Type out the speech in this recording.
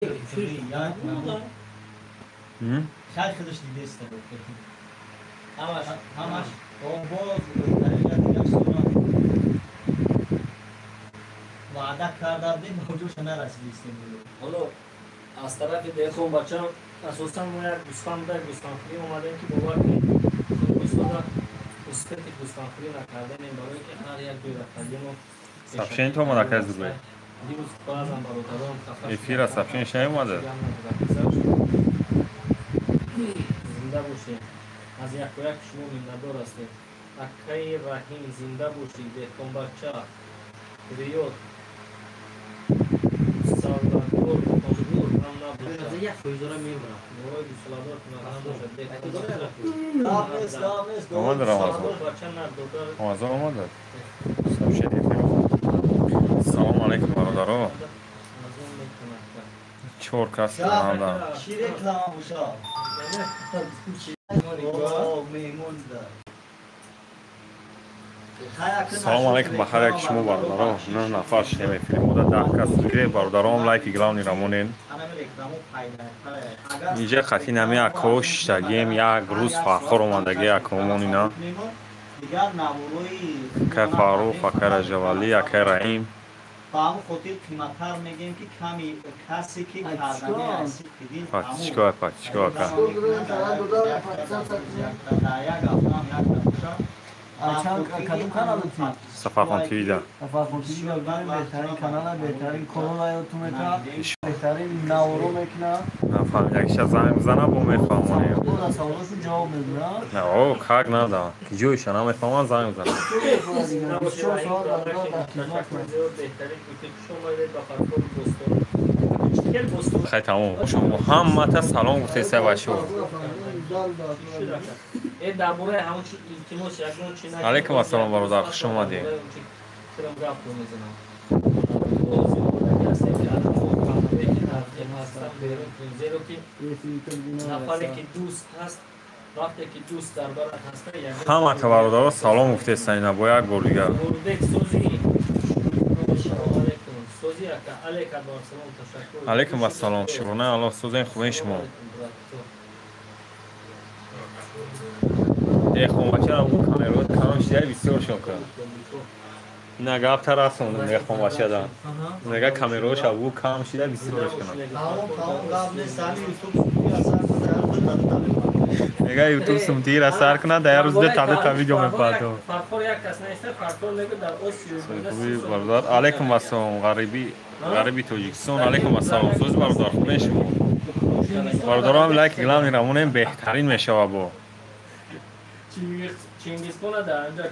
Хай худаш дидеста. Ҳамаш ҳамаш боз дариҷа суна ваъда карда будем, ба ҷоша нарасидистем. Ҳоло аз тарафи деҳқон бача асосан мо як гӯсфанд буда, гӯсфандхӯрӣ омадем, ки бовар кунед, гӯсфанда успехи гӯсфандхӯрӣ накарданем, барое ки ҳар як ҷой рафтагимо. Сообщение то омада, кай зубе? Дирӯз баъзан бародарон Эфира сообщение наомада. Зинда бошед, аз яку як шумо миннатдор ҳастем. Акаи Раҳим, зинда бошӣ. Деҳқонбача, риёд гусаладор ҳам набошад. Борои гусаладор набошад. Омада Рамазон. Рамазон омада. Сообщение. Салом алейкум, бародаро. Чор кас каналда. Чӣ реклама бошад? Меҳмон. Салом алейкум ба ҳар яки шумо, бародаро. Нӯҳ нафар шидем эфири мода, 10 кас дире. Бародаром, лайки главный рамонен. Инҷа қатъи нами акао шиштагием, як рӯз Фархор омадаги акаомон ина. Акай Фаррух, акай Раҷавалӣ, акай Раҳим. Ба ҳамон хотир қиматтар мегӯем, ки ками касе ки кардани дин. Подписчико, подписчико, ака. Як ҳафтаам як набошад. Кадом канал? Сафархон ТВ да. Сафархон ТВ беҳтарин канала, беҳтарин корона ёдтун мекунад, беҳтарин наворо мекунад. Нафаҳм, якша занг бизана, бо мефаҳмонем. Саволошон ҷавоб медиҳад. На, о, как надо. Ҷойша намефаҳмам, занг бизана. 24 соат дар хизмат. Хай, тамом. Шумо ҳаммата салом гуфтеса, бачо. Дар бораи ҳамон чи, илтимос, ягон чи. Алейкум ассалом, бародар, хуш омадед. Гап мезанам, зеро ки нафаре ки дӯст ҳаст, вақте ки дӯст дар барат ҳаста. Ҳамата бародаро салом гуфтеса ина бо як бор дигар. Нурбек, сози, сози, ака, алейка ассалом, ташаккур. Алейкум ассалом, шукрона Аллоҳ, созен, хубен шумо? Деҳқонбача камеро кам шида, бисёр шока. На, гапта расондум деҳқонбачада. Мега, камерош абу кам шида, бисёрш кунам. Мега, ютуб сумтира сар кунад, дар як рӯз ду та ду та видео мепартом. Бародар, алейкум ассалом, ғариби, ғариби Тоҷикистон, алейкум ассалом. Соз, бародар, хубен шумо? Бародарам, лайк главный рамонем, беҳтарин мешава бо. Чингизхона дар инҷа.